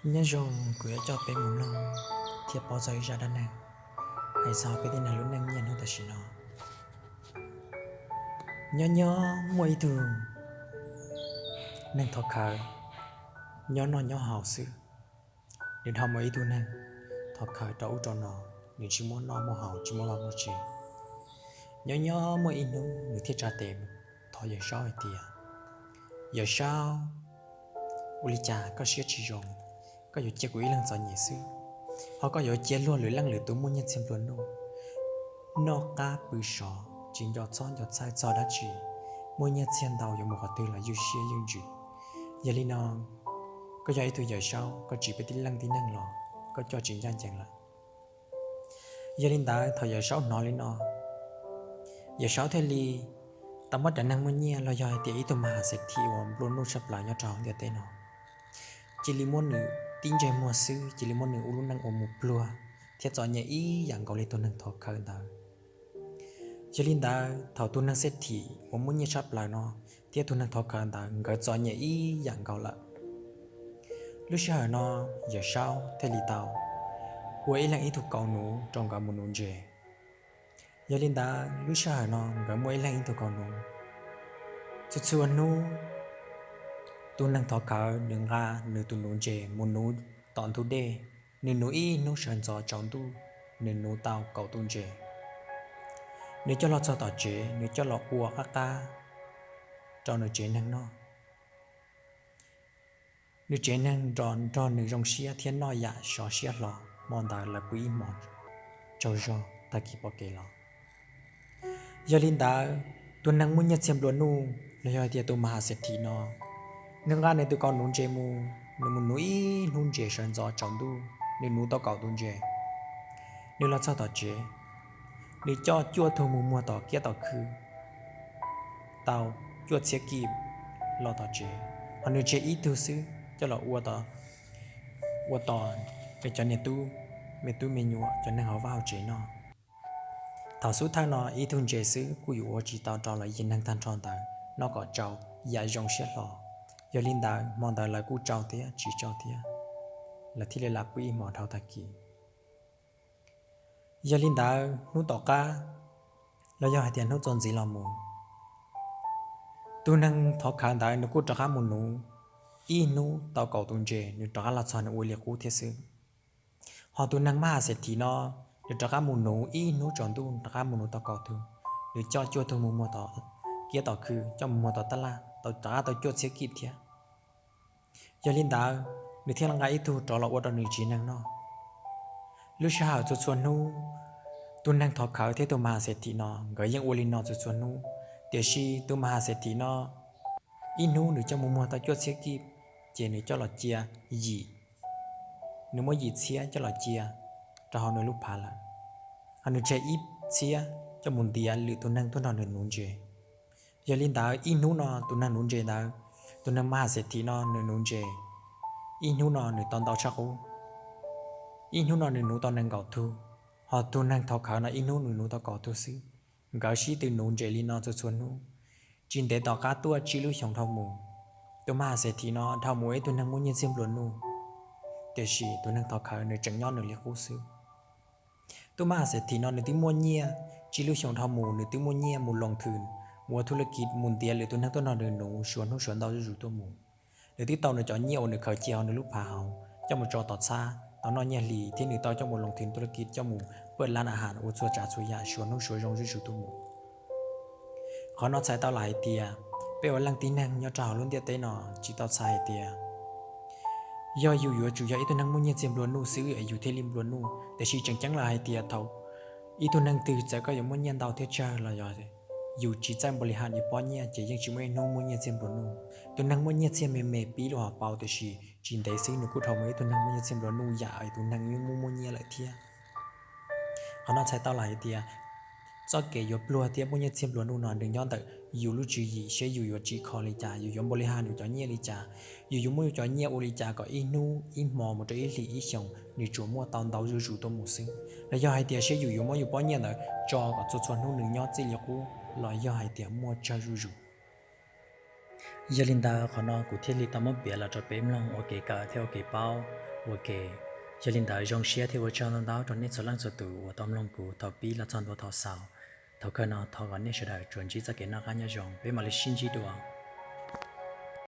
Nyob zoo, kuv yuav coj peb mus mloog thiab paub txog ib zaj dab neeg hais txog peb tib neeg lub neej niaj hnub tam sim no. Nyob nyob muaj ib tug neeg thov khawv nyob noj nyob haus xwb. Nws dhau mus ib tug neeg thov khawv rau ub rau no, nws tsis muaj noj muaj haus, tsis muaj vaj muaj tsev. Nyob nyob muaj ib hnub nws thiaj tsa tes thov Yawm Saub hais tias, Yawm Saub, ua li cas koj siab tsis zoo, koj yuav cia kuv ib leeg txom nyem xwb, ho koj yuav cia luag lwm leej lwm tus muaj nyiaj txiag nplua nuj, noj qab pw sov, tsis nco txhob nco txhawj txog dab tsi, muaj nyiaj txiag ntau yuav mus qhov twg los ywj siab ywj ntsws. Yog li no, koj yog ib tug Yawm Saub, koj tsim peb tib leej tib neeg los koj coj tsis ncaj ncees lawm. Yog li ntawd thaum Yawm Saub hnov li no, Yawm Saub thiaj li tau muab cov neeg muaj nyiaj los yog hais tias ib tug mas has xes thim uas nplua nuj tshaj plaws nyob rau hauv ntiaj teb no, cia li muab nws tib ntsej muag xwb, cia li muab nws ua lub neej ua mus pluag thiab txom nyem ib yam nkaus li tus neeg thov khawv ntawd. Yog li ntawd thaum tus neeg xes thim uas muaj nyiaj tshaj plaws no thiab tus neeg thov khawv ntawd nkawd txom nyem ib yam nkaus lawm. Lub sij hawm no Yawm Saub thiaj li tau ua ib leeg ib tug kaus nuv rau nkawd mus nuv ntses. Yog li ntawd lub sij hawm no nkawd muaj ib leeg ib tug kaus nuv. Txhua txhua hnub tus neeg thov khawv nws nqa nws tus nuv ntses mus nuv tom ntug dej, nws nuv ib hnub sawv ntxov tsaus ntuj, nws nuv tau kaum tus ntses. Nws coj los txog tom tsev, nws coj los ua qab qab rau nws tsev neeg noj. Nws tsev neeg nrog nws zoo siab thiab noj yam sov siab hlo, hmo ntawd lawv pw ib hmos tsaug zog tag kis pom kev los. Yog li ntawd tus neeg muaj nyiaj txiag nplua nuj los yog hais tias tus mas has xes thim no, nws nqa nws tus kaus nuv ntses mus, nws mus nuv ib hnub ntses sawv ntxov tsaus ntuj, nws nuv tau kaum tus ntses. Nws los txog tom tsev, nws coj cuaj tug mus muag tom kiab tom khw tau cuaj txhiab kib los tom tsev, ho nws tseg ib tug xwb coj los ua ua tos nws cov niam tub, me tub me nyuam, cov neeg hauv vaj hauv tsev noj. Thaum xub thawj no ib tug ntses xwb kuj yuav ua tsis tau rau lawv yim neeg tag nrho ntawd noj kom tsau yam zoo siab hlo. Yog li ntawd hmo ntawd lawv kuj tsau thiab tsis tsau thiab, lawv thiaj li lam pw ib hmos dhau tag kis. Yog li ntawd hnub tom qab los yog hais tias hnub txuas ntxiv los mus, tus neeg thov khawv ntawd nws kuj rov qab mus nuv ib hnub tau kaum tus ntses, nws rov qab los txog nws ua li qub thiab xwb. Ho tus neeg mas has xes thim no, nws rov qab mus nuv ib hnub tsaus ntuj rov qab mus nuv tau kaum tug, nws coj cuaj tug mus muag tom kiab tom khw, coj mus muag tom tab laj tau rov qab tau cuaj txhiab kib thiab. Yog li ntawd nws thiaj li nqa ib tug rov los ua rau nws tsev neeg noj. Lub sij hawm txhua txhua hnub, tus neeg thov khawv thiab tus mas has xes thim no nkawd yeej ua li no txhua txhua hnub, tiam sis tus mas has xes thim no ib hnub nws coj mus muag tau cuaj txhiab kib, ces nws coj los cia yim, nws muab yim txhiab coj los cia rau hauv nws lub phav lawm, ho nws tseg ib txhiab coj mus ntiav lwm tus neeg tuaj nrog nws nuv ntses. Yog li ntawd ib hnub no tus neeg nuv ntses ntawd, tus neeg mas has xes thim no nws nuv ntses, ib hnub no nws tau ntau tshaj qub. Ib hnub no nws nuv tau nees nkaum tug, ho tus neeg thov khawv no ib hnub nws nuv tau kaum tug xwb. Nkawd sib tw nuv ntses li no txhua txhua hnub. Tsis ntev tom qab tuaj tsib lub xyoos dhau mus, tus mas has xes thim no dhau mus ua ib tug neeg muaj nyiaj txiag nplua nuj, tiam sis tus neeg thov khawv nws tseem nyob nws li qub xwb. Tus mas has xes thim no nws twb muaj nyiaj, tsib lub xyoos dhau mus nws twb muaj nyiaj mus loos thwm, mus ua thub laj kiv mus ntiav lwm tus neeg tuaj nrog nws nuv suav hnub suav ntau zuj zus tuaj mus. Nws twb tau nws cov nyiaj uas nws khaws cia hauv nws lub phav hauv coj mus tso tom txhab tau noj nyiaj hli, thiab nws tau coj mus loos thwm thub laj kiv coj mus paj lab a has ua txhua tsav txhua yam suav hnub suav zoo zuj zus tuaj mus. Qhov no txhais tau los hais tias peb ua leej tib neeg nyob rau hauv lub ntiaj teb no tsis tau txhais hais tias yog yus yuav tsum yog ib tug neeg muaj nyiaj txiag nplua nuj xwb es yus thiaj li nplua nuj, tiam sis tseem ceeb los hais tias thaum ib tug neeg twg txawm koj yuav muaj nyiaj ntau thiab tsawg los yog yus tsis txawj npaum li hais nws pob nyiaj ces yeej tsis muaj ib hnub muaj nyiaj txiag nplua nuj. Tus neeg muaj nyiaj txiag me me pib lub hauv paus tiam sis tsis ntev xwb nws kuj dhau mus ib tug neeg muaj nyiaj txiag nplua nuj yam tus neeg muaj muaj nyiaj lawm thiab. Qhov no txhais tau los hais tias txoj kev yuav pluag thiab muaj nyiaj txiag nplua nuj no nws nyob ntawm yus lub tswv yim seb yus yuav tsim kho li cas, yus yuav npaum li hais nws cov nyiaj li cas, yus yuav muab yus cov nyiaj ua li cas kom ib hnub ib hmo mus rau ib hlis ib xyoos nws tsuas muaj tau ntau zuj zus tuaj mus xwb, los yog hais tias seb yus yuav muab yus pob nyiaj ntawd tso kom txhua txhua hnub nws nyob txij li qub los yog hais tias muaj tsawg zuj zus. Yog li ntawd qhov no kuv thiaj li tau muab piav los rau peb mloog ua kev kawm thiab ua kev paub. ua ke. Yog li ntawd zoo siab thiab ua tsaug ntau ntau rau nej txhua leej txhua tus uas tau mloog kuv thaum pib los txog ntua thaum xaus. Thaum kawg no thov kom nej sawv daws tsuas ntsib txoj kev noj qab nyob zoo, peb mam li sib ntsib dua.